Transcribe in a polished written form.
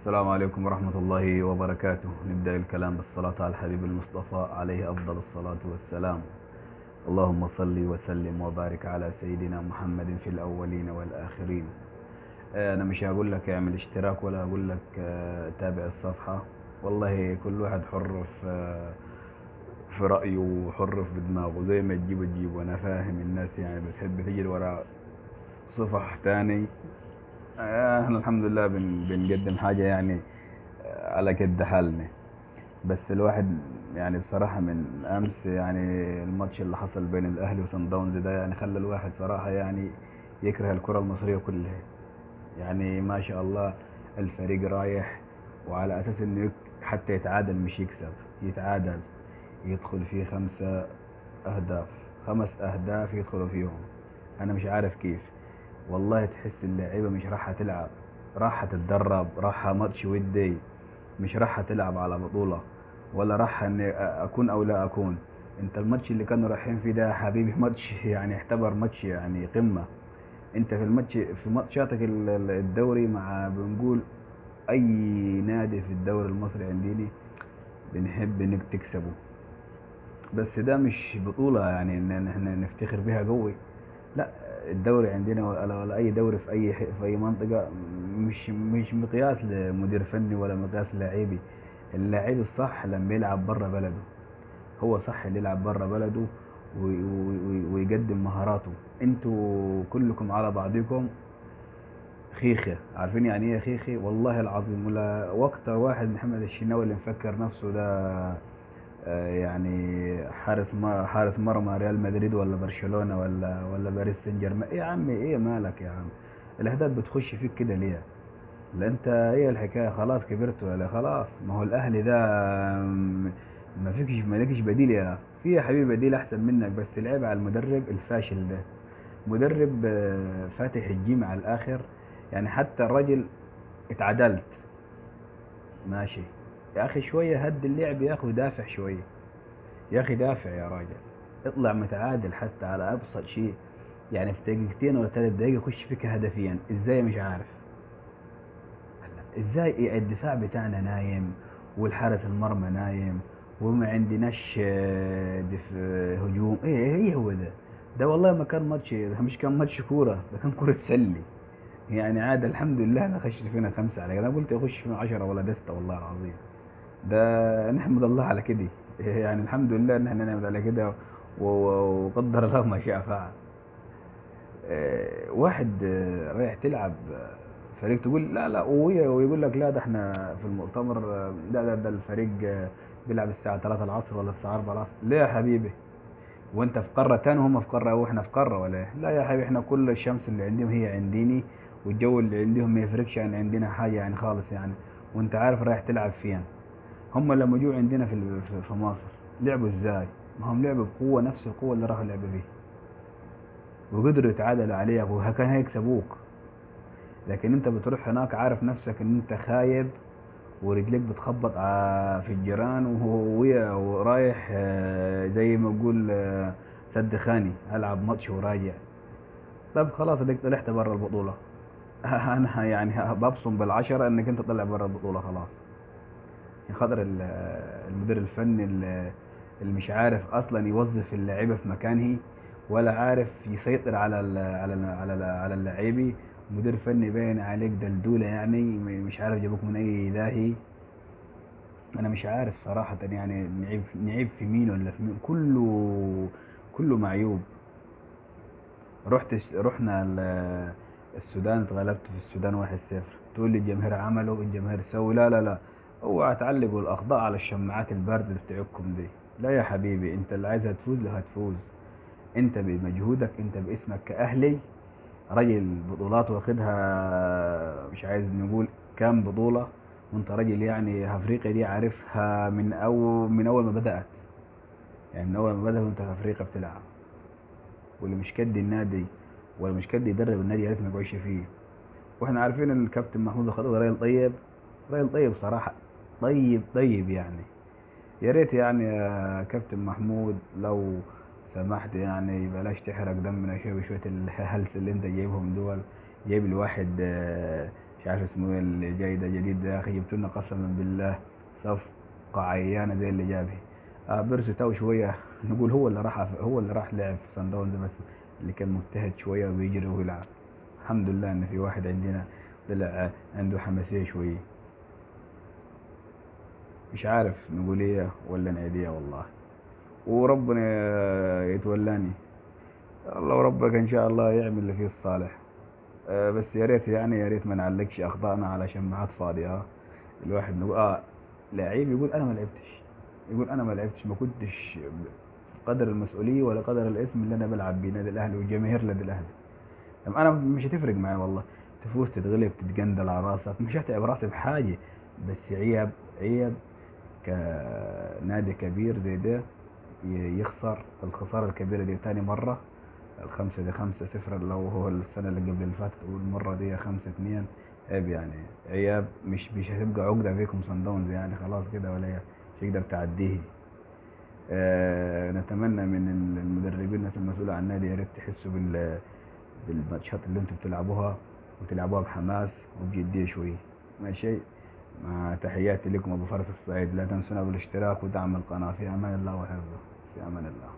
السلام عليكم ورحمة الله وبركاته. نبدأ الكلام بالصلاة على الحبيب المصطفى عليه أفضل الصلاة والسلام. اللهم صل وسلم وبارك على سيدنا محمد في الأولين والآخرين. أنا مش هقول لك اعمل اشتراك ولا هقول لك تابع الصفحة، والله كل واحد حر في رأيه وحر في دماغه، زي ما تجيبه تجيبه. أنا فاهم الناس يعني بتحب تجري وراء صفح تاني. احنا الحمد لله بنقدم حاجة يعني على كد حالنا، بس الواحد يعني بصراحة من أمس يعني الماتش اللي حصل بين الأهلي وصن داونز ده يعني خلى الواحد صراحة يعني يكره الكرة المصرية كلها. يعني ما شاء الله الفريق رايح وعلى أساس إنه حتى يتعادل، مش يكسب، يتعادل، يدخل فيه 5 أهداف، 5 أهداف يدخلوا فيهم. أنا مش عارف كيف والله، تحس اللعيبة مش رايحة تلعب، رايحة تتدرب، رايحة ماتش ودي، مش رايحة تلعب على بطولة ولا رايحة إني أكون أو لا أكون. أنت الماتش اللي كانوا رايحين فيه ده يا حبيبي ماتش يعني اعتبر ماتش يعني قمة. أنت في الماتش، في ماتشاتك الدوري مع بنقول أي نادي في الدوري المصري عندنا بنحب إنك تكسبه، بس ده مش بطولة يعني إن إحنا نفتخر بيها قوي. لا، الدوري عندنا ولا أي دوري في أي منطقة مش مقياس لمدير فني ولا مقياس لاعبي. اللاعب الصح لما يلعب برا بلده، هو صح اللي يلعب برا بلده ويقدم مهاراته. انتوا كلكم على بعضكم خيخة، عارفين يعني ايه خيخة؟ والله العظيم. ولا واكتر واحد محمد الشناوي اللي مفكر نفسه ده، يعني حارس مرمى ريال مدريد ولا برشلونة ولا باريس سان جيرمان. ايه يا عمي، ايه مالك يا عم؟ الاهداف بتخش فيك كده ليه؟ لا انت ايه الحكايه، خلاص كبرت ولا خلاص؟ ما هو الاهلي ده ما فيكش، ما لكش بديل يا في يا حبيبي، بديل احسن منك، بس العيب على المدرب الفاشل ده. مدرب فاتح الجيم على الاخر، يعني حتى الراجل اتعدلت ماشي يا اخي، شويه هد اللعب يا اخي ودافع شويه يا اخي، دافع يا راجل، اطلع متعادل حتى على ابسط شيء. يعني في دقيقتين ولا 3 دقايق يخش فيك هدفين، ازاي مش عارف ازاي. إيه الدفاع بتاعنا نايم والحارس المرمى نايم وما عندناش هجوم. ايه هو ده؟ ده والله ما كان ماتش، ده مش كان ماتش كوره، ده كان كره سله يعني. عاد الحمد لله انا خشت فينا 5 على كده، انا قلت يخش فينا 10 ولا دستة والله العظيم. ده نحمد الله على كده يعني، الحمد لله ان احنا نعمل على كده وقدر الله ما شاء فعل. واحد رايح تلعب فريق تقول لا لا، ويقول لك لا ده احنا في المؤتمر، لا ده الفريق بيلعب الساعة 3 العصر ولا الساعة 4 العصر. ليه يا حبيبي؟ وانت في قارة تاني وهم في قارة واحنا في قارة ولا ايه؟ لا يا حبيبي، احنا كل الشمس اللي عندهم هي عنديني، والجو اللي عندهم ما يفرقش عن عندنا حاجة يعني خالص يعني. وانت عارف رايح تلعب فين. هم لما جو عندنا في مصر لعبوا ازاي؟ ما هم لعبوا بقوة، نفس القوة اللي راحوا لعبوا بيها، وقدروا يتعادلوا عليك وكان هيكسبوك. لكن انت بتروح هناك عارف نفسك ان انت خايب ورجليك بتخبط في الجيران ورايح زي ما تقول سد خاني، العب ماتش وراجع. طب خلاص اديك طلعت برا البطولة. انا يعني ببصم بالعشرة انك انت طلع برا البطولة خلاص. يا خاطر المدير الفني اللي مش عارف اصلا يوظف اللعيبة في مكانه، ولا عارف يسيطر على اللعيبة. مدير فني باين عليك دلدولة يعني، مش عارف جابوك من اي داهي. انا مش عارف صراحة يعني نعيب في مين ولا في مين، كله معيوب. رحنا السودان، اتغلبت في السودان 1-0. تقول لي الجماهير عملوا، الجماهير سووا. لا لا لا، اوعى تعلقوا الاخطاء على الشماعات الباردة اللي بتاعتكم دي. لا يا حبيبي، انت اللي عايزها تفوز لا هتفوز. انت بمجهودك، انت باسمك كأهلي، راجل بطولات واخدها، مش عايز نقول كام بطولة، وانت راجل يعني افريقيا دي عارفها من اول ما بدأت، يعني من اول ما بدأت وانت في افريقيا بتلعب. واللي مش كد النادي ولا مش كد يدرب النادي يا ريت ما يقعدش فيه. واحنا عارفين ان الكابتن محمود الخطيب راجل طيب، راجل طيب صراحة، طيب طيب يعني. يا ريت يعني يا كابتن محمود لو سمحت يعني بلاش تحرق دمنا شوية بشوية الهلس اللي انت جايبهم دول. جايب الواحد مش مش عارف اسمه ايه اللي جاي ده جديد ده، يا اخي جبتوا لنا قسما بالله صفقة عيانه زي اللي جابه. بيرسي تاو شوية نقول هو اللي راح، هو اللي راح لعب في صن داونز، بس اللي كان مجتهد شوية وبيجري ويلعب. الحمد لله ان في واحد عندنا طلع عنده حماسية شوية، مش عارف نقول ايه ولا نعيد ايه والله، وربنا يتولاني الله وربك ان شاء الله يعمل اللي فيه الصالح. بس يا ريت يعني، يا ريت ما نعلقش اخطائنا علشان ما حد فاضي. الواحد نقول لعيب يقول انا ما لعبتش، يقول انا ما لعبتش، ما كنتش قدر المسؤولية ولا قدر الاسم اللي انا بلعب بيه نادي الاهلي والجماهير نادي الاهلي. طب انا مش هتفرق معايا والله، تفوز تتغلب تتجندل على راسك، مش هتعب راسي بحاجة، بس عيب، عيب كنادي كبير زي ده يخسر الخسارة الكبيرة دي تاني مرة. الخمسة دي 5-0 اللي هو السنة اللي قبل اللي فاتت، والمرة دي 5-2. عيب يعني، عيب، مش هتبقى عقدة فيكم صن داونز يعني، خلاص كده ولا هي مش هيقدر تعديه. نتمنى من المدربين الناس المسؤولة عن النادي يا ريت تحسوا بالماتشات اللي انتم بتلعبوها، وتلعبوها بحماس وبجدية شوية. ماشي، مع تحياتي لكم أبو فرس الصعيد. لا تنسونا بالاشتراك ودعم القناة. في أمان الله وحفظه. في أمان الله.